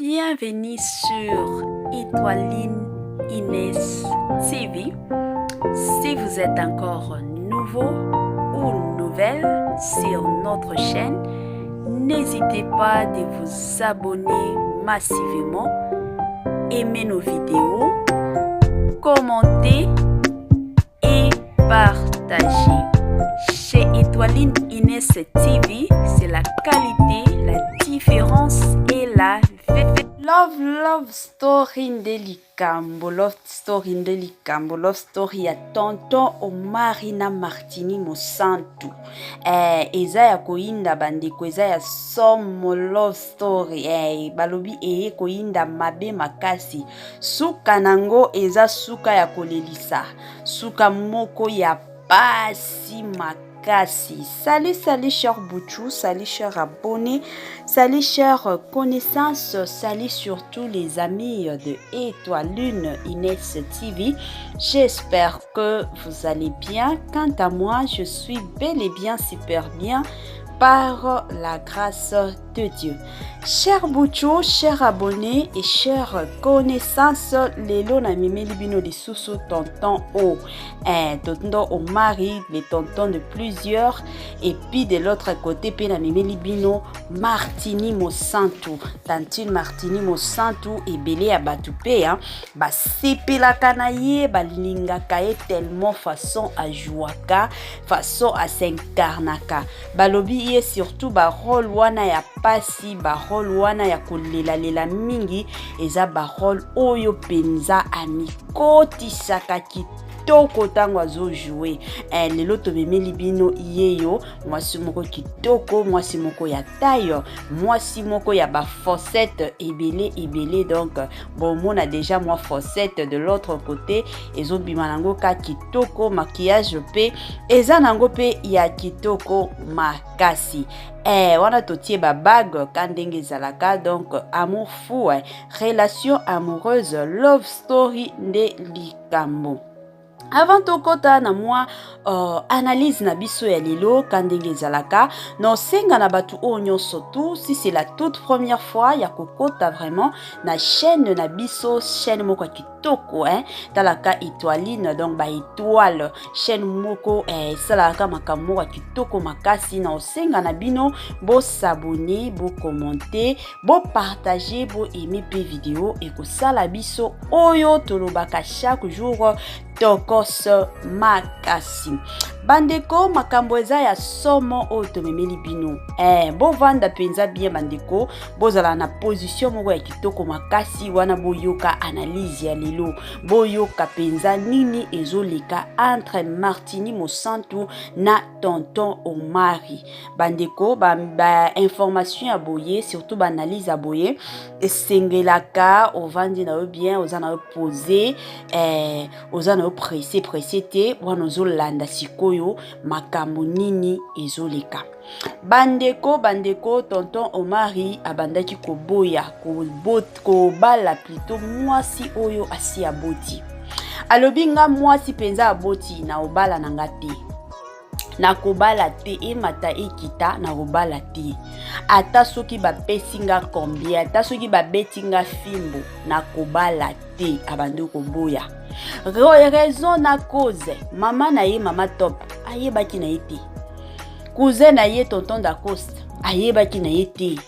Bienvenue sur Étoiline Inès TV. Si vous êtes encore nouveau ou nouvelle sur notre chaîne, n'hésitez pas de vous abonner massivement, aimer nos vidéos, commenter et partager. Chez Étoiline Inès TV, c'est la qualité, la différence et la Love love story nde likambo love story nde likambo love story ya tonton Omari na Martini Mosantu eh, eza ya koyinda bandeko eza ya somo love story eh, balobi eye koyinda mabe makasi suka nango eza suka ya kolelisa suka moko ya pasi makasi. Salut salut cher Bouchou, salut cher abonné, salut cher connaissance, salut surtout les amis de Étoile Lune Inès TV. J'espère que vous allez bien. Quant à moi, je suis bel et bien super bien par la grâce de Dieu. Cher Boucho, cher abonné et cher connaissance, lelo na mimeli bino lisusu tonton O. Eh, tonton Omari, les tontons de plusieurs. Et puis de l'autre côté, pe na mimeli bino Martini Mosantu. Tantine Martini Mosantu, ebele ya batu pe, hein. Ba sepelaka na ye, ba lingaka ye tellement façon a jouaka, façon a s'incarnaka. Balobi ye surtout ba rôle wana ya pasi, ba rôle wana ya kolelalela mingi, eza ba rôle oyo penza amikotisaka kitoko ntango azojoue. Eh, lelo tomemeli bino yeyo mwasi moko kitoko, mwasi moko ya taille, mwasi moko ya ba fossettes ebele ebele. Donc bomona déjà mwa fossette de l'autre côté ezobima nango ka kitoko, maquillage pe eza nango pe ya kitoko makasi. Eh, wana totie ba bague ka ndenge ezalaka. Donc amour fou, eh, relation amoureuse, love story nde likambo. Avant tokota na mwa analyse na biso ya lelo ka ndenge ezalaka, nosenga na bato oyo nyonso tu, si c'est la toute première fois ya kokota vraiment na chaîne na biso, chaîne moko ya kitoko, hein, talaka Étoiline, donc ba étoile, chaîne moko esalaka makambo moko ya kitoko makasi. Na osenga na bino bosabonner, bocommenter, bopartager, boaimer mpe video, ekosala biso oyo tolobaka chaque jour tokos makasi. Bandeko, makambo eza ya somo oyo tomemeli bino. Bovanda mpenza bien bandeko, bozala na position moko ya kitoko makasi wana boyoka analyse ya lelo, boyoka mpenza nini ezoleka entre Martini Mosantu na tonton Omari. Bandeko, ba information ya boye, surtout ba analyse ya boye, esengelaka ovandi na yo bien, oza na yo posé, oza na yo pressé pressé te, wana ozolanda sikoyo makambo nini ezoleka. Bandeko, bandeko, tonton Omari abandaki koboya kobala plutôt mwasi oyo asi aboti. Alobi nga mwasi mpenza aboti na obala na nga te, nakobala te, emata ekita nakobala te, ata soki bapesi nga combien, ata soki babeti nga fimbo, nakobala te. Abandi koboya. Raison na cause, mama na ye, mama Top, ayebaki na ye te, cousin na ye tonton Dacoste ayebaki na ye te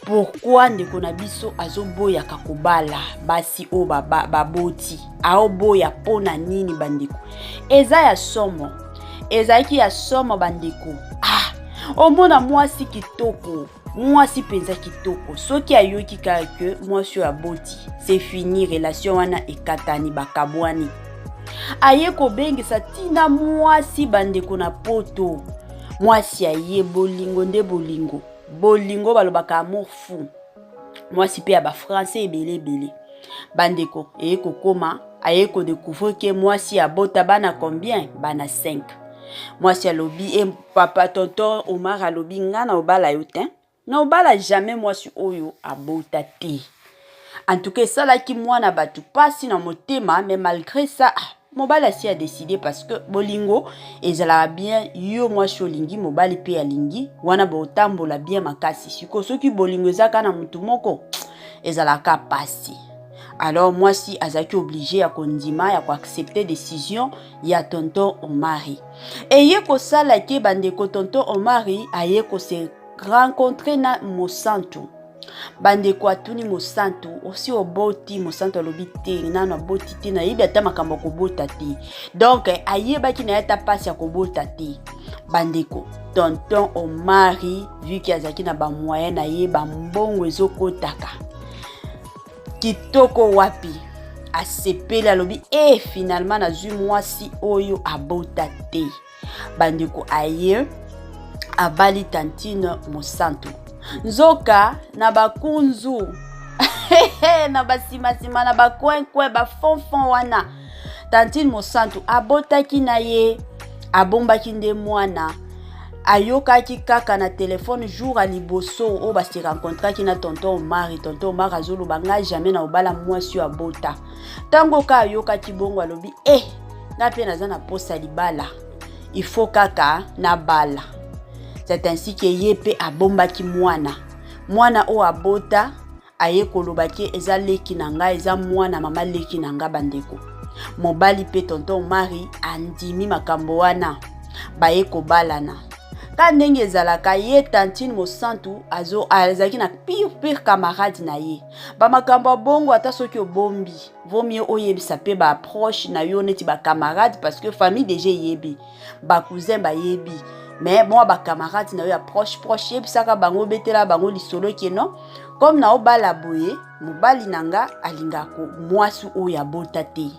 pourquoi ndeko na biso azoboyaka kobala basi oyo baboti, aoboya mpona nini. Bandeko, eza ya somo, ezalaki ya somo bandeko. Ah, omona mwasi kitoko, mwasi mpenza kitoko, soki ayoki kaka ke mwasi oyo aboti, c'est fini, relation wana ekatani, bakabwani. Aye kobengisa ntina mwasi bandeko na poto, mwasi aye, bolingo nde bolingo, bolingo balobaka amour fou, mwasi mpe ya bafrançais ebele ebele. Bandeko, eye kokoma aye kodécouvrir ke mwasi abota bana combien? Bana 5. Mwasi alobi e papa tonton Omar alobi nga na obala yo te, na obala jamais mwasi oyo abota te. En tout cas esalaki mwana bato mpasi na motema, mais malgré ça mobali asi adécidé, parce que bolingo ezalaka bien, yo mwasi olingi, mobali mpe alingi, wana botambola bien makasi. Sikoyo soki bolingo eza kaka na motu moko, Ezalaka pasi. Alors mwasi azalaki oblige ya kondima, ya koaccepte decision ya tonton Omari. Eye kosala ke bandeko, tonton Omari aye kose rencontre na Mosantu. Bandeko, atuni Mosantu: "Osi oboti?" Mosantu alobi: "Te, nano aboti te, nayebi ata makambo ya kobota te." Donc ayebaki na ye ata mpasi ya kobota te. Bandeko, tonton Omari, vu que azalaki na bamoyen na ye, bambongo ezokotaka kitoko, wapi asepeli, alobi: "E, finalement nazwi mwasi oyo abota te." Bandeko, aye abali tantine Mosantu. Nzoka na bakunzu, na basimasima, na bacoin-coin, bafonfon wana, tantine Mosantu abotaki na ye, abombaki nde mwana. Ayokaki kaka na telefone jour ya liboso oyo base rencontraki na tonton Omari. Tonton Omari azoloba: "Ngai jamais na obala mwasi oyo abota." Ntango ka ayokaki bongo, alobi: "E, ngai mpe naza na posa libala, il faut kaka nabala." C'est ainsi que ye mpe abombaki mwana. Mwana oyo abota, aye koloba ke eza leki na ngai, eza mwana mama leki na ngai. Bandeko, mobali mpe tonton Omari andimi makambo wana, baye kobalana ka ndenge ezalaka. Ye tantine Mosantu azalaki na pire pire camarade na ye. Bamakambo ya bongo, ata soki obombi, vaut mieux oyebisa mpe baproche na yo neti bacamarade, parce que famille déjà eyebi, bacousin bayebi, mais mwa bacamarade na yo ya proche proche, yebisaka bango, obetela bango lisolo ke non, comme na obala boye, mobali na nga alingaka mwasi oyo abota te.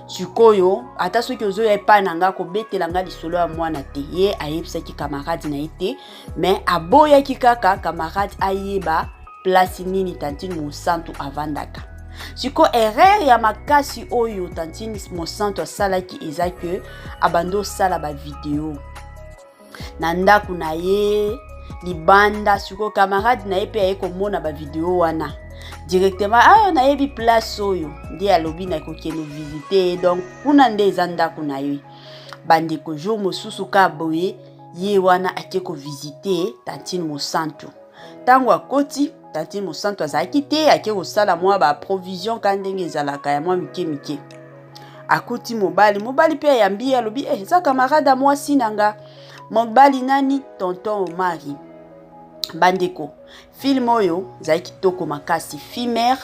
Sikoyo ata soki ozoya epai na nga, kobetela nga lisolo ya mwana te. Ye ayebisaki camarade na ye te, mais aboyaki kaka camarade ayeba place nini tantine Mosantu avandaka. Sikoyo erreur ya makasi oyo tantine Mosantu asalaki eza ke abandi osala bavideo na ndako na ye libanda. Sikoyo camarade na ye mpe aye komona bavideo wana directement: "Ayo nayebi place oyo." Nde alobi: "Nakokende visite ye." Donc kuna nde eza ndako na ye. Bandeko, jour mosusu ka boye, ye wana ake kovisite tantine Mosantu. Ntango akoti, tantine Mosantu azalaki te, ake kosala mwa baprovision ka ndenge ezalaka ya mwa mike mike. Akuti mobali. Mobali mpe ayambi ye, alobi: "Eh, eza camarade ya mwasi na nga." Mobali nani? Tonton Omari. Bandeko, film oyo ezali kitoko makasi. Filmer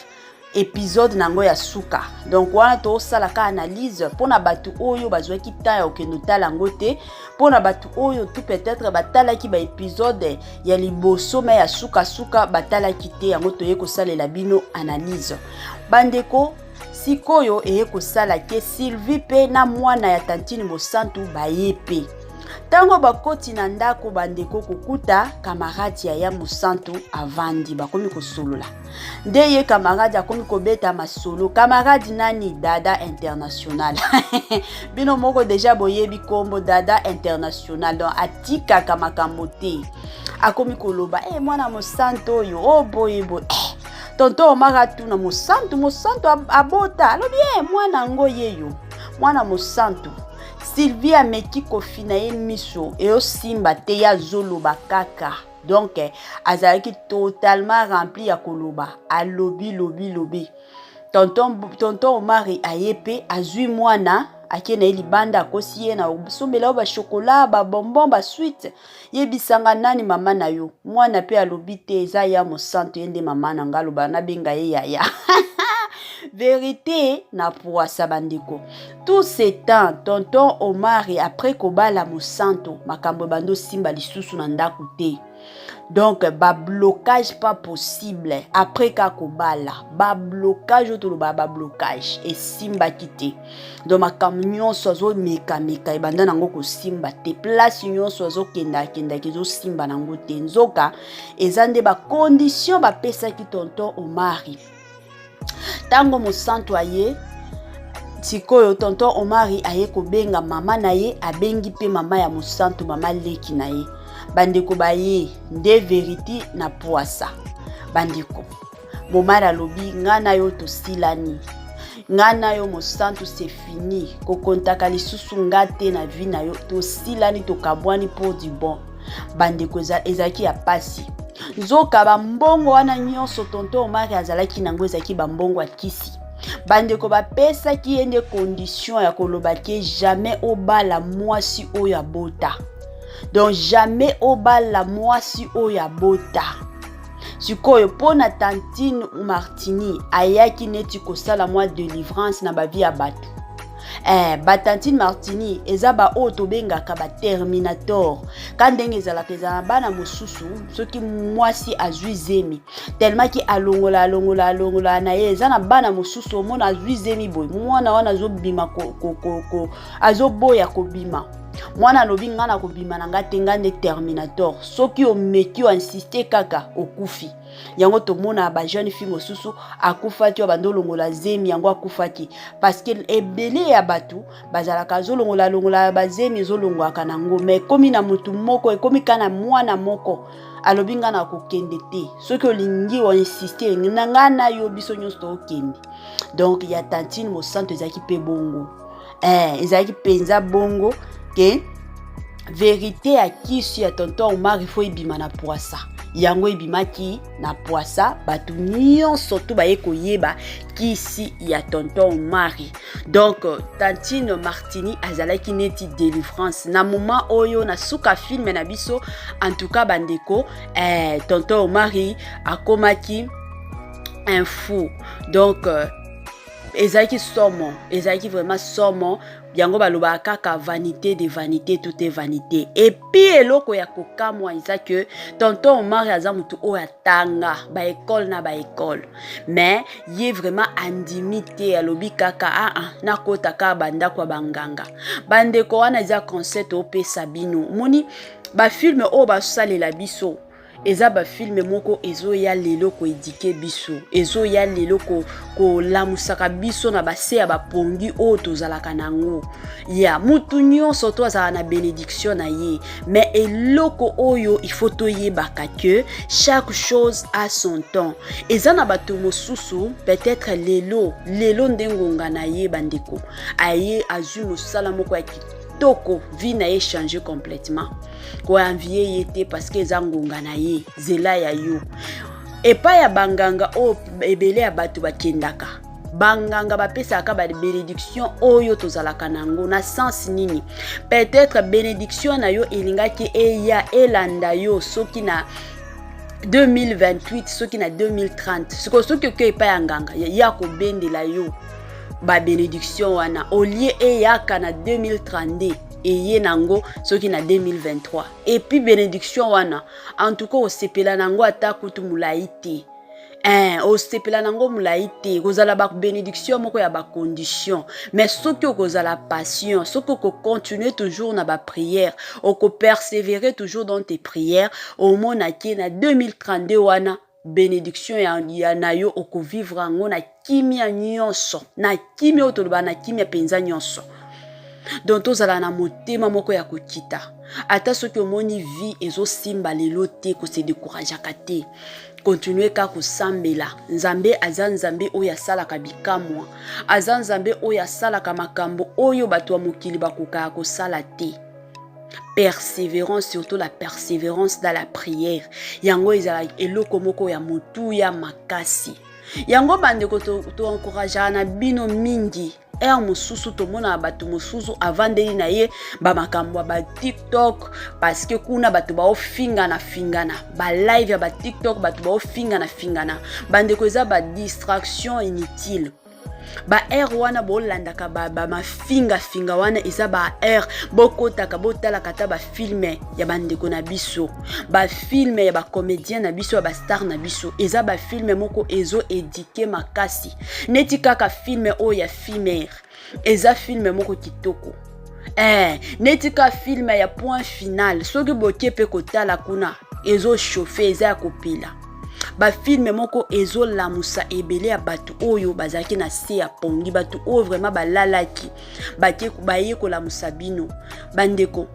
épisode na yango ya suka, donc wana tosalaka analyse mpona bato oyo bazwaki temps ya kokende otala yango te, mpona bato oyo tout peut-être batalaki baépisode ya liboso, mais ya sukasuka batalaki te. Yango toye kosalela bino analyse. Bandeko, sikoyo eye kosala ke Sylvie mpe na mwana ya tantine Mosantu baye mpe. Ntango bakoti na ndako, bandeko, kokuta camarade ya Mosantu avandi, bakomi kosolola. Nde ye camarade akomi kobeta masolo. Camarade nani? Dada International. Bino moko déjà boyebi nkombo Dada International. Donc atikaka makambo te, akomi koloba: "E, mwana Mosantu oyo o boye boye." Eh, tonton Omar atuna Mosantu: "Mosantu abota?" Alobi: "E, mwana yango yeyo, mwana Mosantu." Sylvie ameki kofina ye miso, eyosimba te, ye azoloba kaka. Donc azalaki totalement rempli ya koloba, alobi lobi lobi. Tonton Omari aye mpe azwi mwana, ake na ye libanda, akosi ye na osombela yo bachocolat, babonbon, basuite: "Yebisanga nani mama na yo." Mwana mpe alobi: "Te, eza ya Mosantu, ye nde mama na nga." Aloba: "Nabenga ye yaya." Vérité na poasa. Bandeko, tout ce temps tonton Omari après kobala Mosantu, makambo ebandi osimba lisusu na ndako te. Donc bablocage pas possible. Après ka kobala, bablocage oyo tolobaka, bablocage esimbaki te. Donc makambo nyonso azomekameka, ebanda nango kosimba te. Place nyonso azokendakendaki, ezosimba nango te. Nzoka eza nde bacondition bapesaki tonton Omari. Ntango Mosantu aye sikoyo, tonton Omari aye kobenga mama na ye, abengi mpe mama ya Mosantu, mama leki na ye. Bandeko, baye nde vérité na poasa. Bandeko, Momari alobi: "Ngai na yo tosilani, ngai na yo Mosantu, c'est fini, kokontaka lisusu nga te na vie na yo, tosilani, tokabwani pour du bon." Bandeko, ezalaki ya pasi. Nzoka bambongo wana nyonso tonton Omari azalaki nango ezalaki bambongo ya kisi. Bandeko bapesaki ye nde condition ya koloba ke jamais obala mwasi oyo abota. Donc jamais obala mwasi oyo abota. Sikoyo mpo na tantine Martini ayaki neti kosala mwa delivrance na bavi ya bato. Batantine Martini eza baoyo tobengaka baterminator. Ka ndenge ezalaka, ezala na bana mosusu soki mwasi azwi zemi tellement ki alongola alongola alongola na ye, eza na bana mosusu omona azwi zemi boye, mwana wana azobima azoboya kobima. Mwana alobi nga na kobima na nga te, nga nde terminator. Soki omeki oinsiste kaka, okufi. Yango tomona ba jeune fille mosusu akufaki oyo bando olongola zemi, yango akufaki parce que ebele ya bato bazalaka azolongola longola bazemi, ezolongwaka nango, mais ekomi na motu moko, ekomi ka na mwana moko alobi nga na kokende te. Soki olingi oinsiste na nga na yo, biso nyonso tokende. Donc ya tantine Mosanto ezalaki mpe bongo, ezalaki mpenza bongo ke vérité ya kisi ya tonton Omar ifo ebima na poisa. Yango ebimaki na poisa, bato nyonso to baye koyeba kisi ya tonton Omari. Donc tantine Martini azalaki neti délivrance na moment oyo na suka film na biso. En tout cas bandeko, tonton Omari akomaki un fou. Donc ezalaki somo, ezalaki vraiment somo. Yango balobaka kaka vanité de vanité, tout est vanité. Et puis eloko ya kokamwa eza ke tonton Omar aza motu oyo atanga baekole na baekole, mais ye vraiment andimi te, alobi kaka aa ah, nakota kaka bandako ya banganga. Bandeko, wana eza conseil opesa bino. Omoni bafilme oyo basalela biso, eza bafilme moko ezoya lelo koéduquer biso, ezoya lelo kolamusaka biso na base ya bapongi oyo tozalaka nango. Ya mutu nyonso to azala na bénédiction na ye, mais eloko oyo il faut toyebaka ke chaque chose a son temps. Eza na bato mosusu peut-être lelo lelo nde ngonga na ye. Bandeko, aye azwi mosala moko ya kitoko, vie na ye change complètement. Koenvier ye te parce que eza ngonga na ye. Zela ya yo. Epai ya banganga oyo ebele ya bato bakendaka, banganga bapesaka babénédiction oyo tozalaka nango na sens nini? Peut-être bénédiction na yo elingaki eya elanda yo soki na 2028, soki na 2030. Sikoyo soki oke epai ya nganga ya kobendela yo babénédiction wana, olie eyaka na 2032, eye nango soki na 2023. Et puis bénédiction wana, en tout cas osepela nango ata kutu molai te, osepela nango molai te. Kozala babénédiction moko ya bacondition, mais soki okozala patient, soki okocontinue toujours na baprière, okopersévérer toujours dans tes prières, omonaki na 2032 wana bénédiction ya na yo, okovivre yango na kimia nyonso, na kimia oyo toloba na kimia mpenza nyonso. Donc tozala na motema moko ya kokita. Ata soki omoni vie ezosimba lelo te, kose décourageaka te, continue kaka kosambela. Nzambe aza Nzambe oyo asalaka bikamwa, aza Nzambe oyo asalaka makambo oyo bato ya mokili bakokaka kosala te. Persévérance, surtout la persévérance dans la prière, yango ezala eloko moko ya motuya makasi. Yango bandeko, toencourageaka na bino mingi. Heure mosusu tomonaka bato mosusu avandeli na ye bamakambo ya baTikTok, parce que kuna bato baofingana fingana, balive ya baTikTok, bato baofingana fingana. Bandeko, eza badistraction inutile. Baheure wana bolandaka bamafingafinga wana, eza baheure bokotaka botalaka ata bafilme ya bandeko na biso, bafilme ya bacomédien na biso, ya bastar na biso. Eza bafilme moko ezoéduquer makasi, neti kaka filme oyo ya Fimer, eza filme moko kitoko, neti ka filme ya Point Final. Soki bokie mpe kotala kuna, ezochauffe, eza ya kopela. Bafilme moko ezolamusa ebele ya bato oyo bazalaki na se ya pongi, bato oyo vraiment balalaki, baye kolamusa bino bandeko.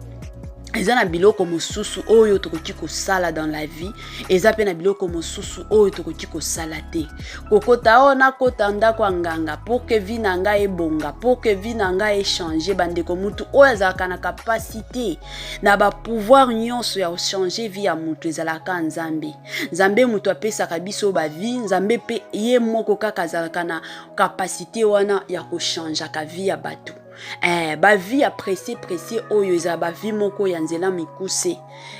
Eza na biloko mosusu oyo tokoki kosala dans la vie, eza mpe na biloko mosusu oyo tokoki kosala te. Kokota oyo nakota ndako ya nganga pour que vie na ngai ebonga, pour que vie na ngai echange. Bandeko, mutu oyo azalaka na capacité na bapouvoir nyonso ya kochange vie ya mutu ezalaka Nzambe. Nzambe mutu apesaka biso bavie, Nzambe mpe ye moko kaka azalaka na capacité wana ya kochangeaka vie ya bato. Bavie ya presse presse oyo ezala bavie moko ya nzela mikuse,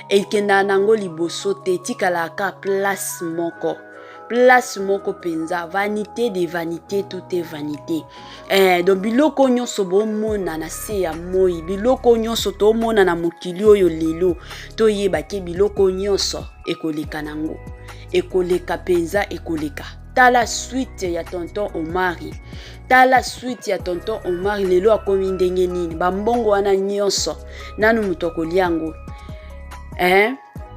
ekendaka nango liboso te, etikalaka place moko, place moko mpenza. Vanité de vanité, tout est vanité. Donc biloko nyonso bomona na se ya moi, biloko nyonso tomona na mokili oyo lelo, toyeba ke biloko nyonso ekoleka nango, ekoleka mpenza, ekoleka. Tala suite ya tonton Omari, tala suite ya tonton Omari. Lelo akomi ndenge nini? Bambongo wana nyonso, nanu moto akolia yango, eh?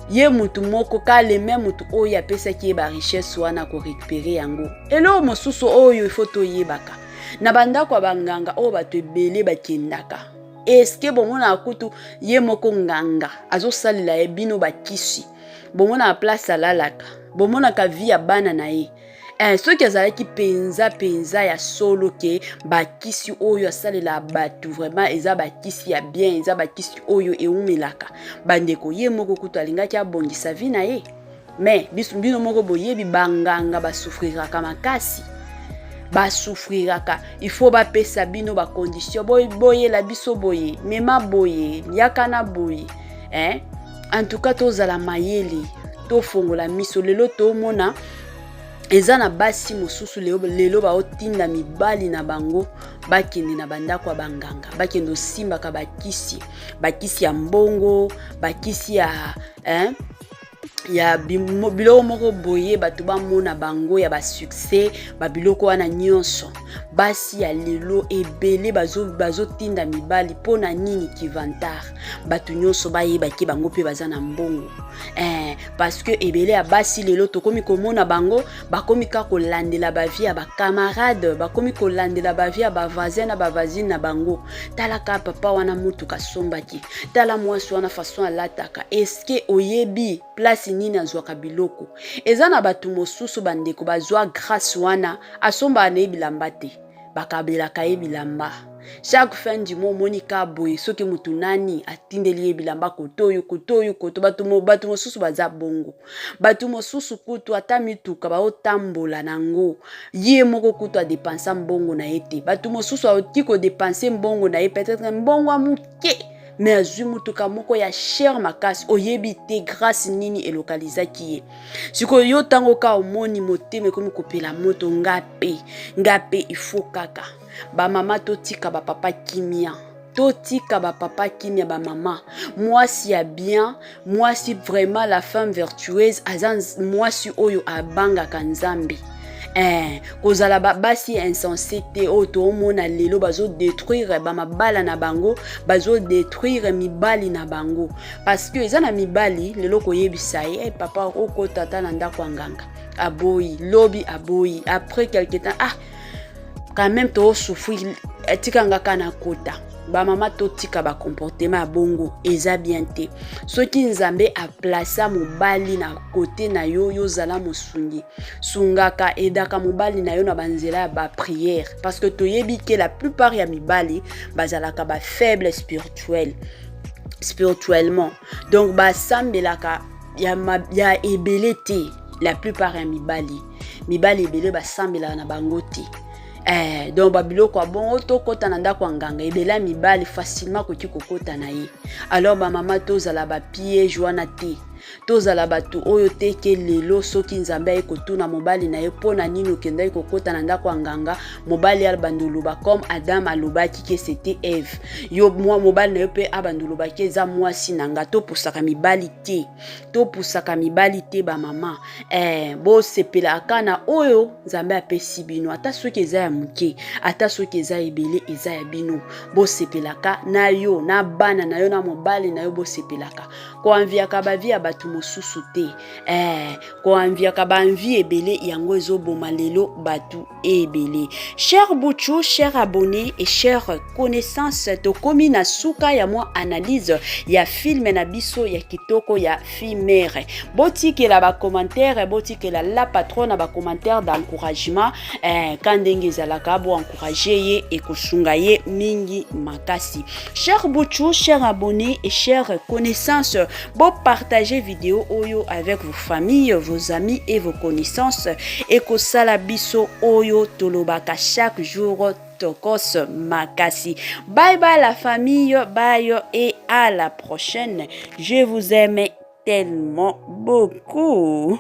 Ye mutu moko kaleme, mutu oyo apesaki ye barichesse wana korécupérer yango. Eloko mosusu oyo ifo toyebaka, na bandako ya banganga oyo bato ebele bakendaka, eske bomonaka kutu ye moko nganga azosalela ye bino bakisi? Bomonaka place alalaka? Bomonaka vie ya bana na ye? Soki azalaki mpenza mpenza ya solo ke bakisi oyo asalela bato vraiment eza bakisi ya bien, eza bakisi oyo ewumelaka, bandeko, ye moko kutu alingaki abongisa vie na ye. Mais bino moko boyebi, banganga basouffriraka makasi, basouffriraka. Il faut bapesa bino bacondition, boyela biso boye, mema boye, yaka na boye, eh? En tout cas, tozala mayele, tofongola miso. Lelo tomona eza na basi mosusu lelo baotinda mibali na bango bakende na bandako ya banganga, bakende osimbaka bakisi, bakisi ya mbongo, bakisi ya, hein? ya biloko moko boye, bato bamona bango ya basuccès, babiloko wana nyonso. Basi ya lelo ebele bazotinda bazo mibali. Mpo na nini? Kivantard, bato nyonso bayebaki bango mpe baza na mbongo, parce que ebele ya basi lelo tokomi komona bango bakomi kaka kolandela bavie ya bacamarade, bakomi kolandela bavie ya bavoisin na bavoisine na bango. Tala kaka papa wana, mutuka asombaki, tala mwasi wana, façon alataka. Eske oyebi place nini azwaka biloko? Eza na bato mosusu, bandeko, bazwa grâce wana, asombaka na ye bilamba te, bakabelaka ye bilamba chaque fin du mois. Omoni ka boye, soki motu nani atindeli ye bilamba, koto oyo, koto oyo, koto. Bato mosusu baza bongo. Bato mosusu kutu ata mituka baotambola nango, ye moko kutu adépensa mbongo na ye te. Bato mosusu akoki kodépenser mbongo na ye, peut-être mbongo ya moke, mais azwi motuka moko ya cher makasi. Oyebi te grâce nini elokalizaki ye. Sikoyo yo, ntango ka omoni, motema ekomi kopela moto: nga mpe, nga mpe ifo kaka. Bamama, totika bapapa kimia, totika bapapa kimia. Bamama, mwasi ya bien, mwasi vraiment, la femme vertueuse, aza mwasi oyo abangaka Nzambe. Kozala basi insensé te oyo toomona lelo bazodétruire bamabala na bango, bazodétruire mibali na bango, parce que eza na mibali lelo koyebisa ye: hey, papa, okota ata na ndako ya nganga, aboyi, lobi aboyi, après quelque temps: ah, quand même toosouffrir, etikanga kaka na kota. Bamama, totika bacomportement ya bongo, eza bien te. Soki Nzambe aplacer mobali na kote na yo, yozala mosungi, sungaka, aidaka mobali na yo na banzela ya baprière, parce que toyebi ke la plupart ya mibali bazalaka bafaible spirituellement, donc basambelaka ya ebele te. La plupart ya mibali ebele basambelaka na bango te. Donc babiloko ya bongo, tokɔta na ndako ya nganga, ebele ya mibali facilement akoki kokɔta na ye. Alors bamama, tozala bapiège wana te, tozala bato oyo te ke lelo soki Nzambe aye kotuna mobali na ye: mpo na nini okendaki kokɔta na ndako ya nganga? Mobali abanda oloba comme Adam alobaki ke c'était Eve. Yo mwa mobali na yo mpe abanda olobaki eza mwasi na nga. Topusaka mibali te, topusaka mibali te. Bamama, bosepelaka na oyo Nzambe apesi bino, ata soki eza ya moke, ata soki eza ebele, eza ya bino. Bosepelaka na yo na bana na yo na mobali na yo, bosepelaka. Koenviaka ba vie ya bato mosusu te. Eh, koenviaka ba envie ebele yango ezoboma lelo bato ebele. Cher Buchu, cher abonné et cher connaissance, tokomi na suka ya mwa analyse ya film na biso ya kitoko ya Fille-Mère. Botikela ba commentaire, botikela la patronne ba commentaire d'encouragement, eh, ka ndenge ezalaka bo encourager ye ekosunga ye mingi makasi. Cher Buchu, cher abonné et cher connaissance, bo partager vidéo oyo avec vos familles, vos amis et vos connaissances ekosala biso oyo tolobaka chaque jour tokos makasi. Bye bye la famille, bye et à la prochaine. Je vous aime tellement beaucoup.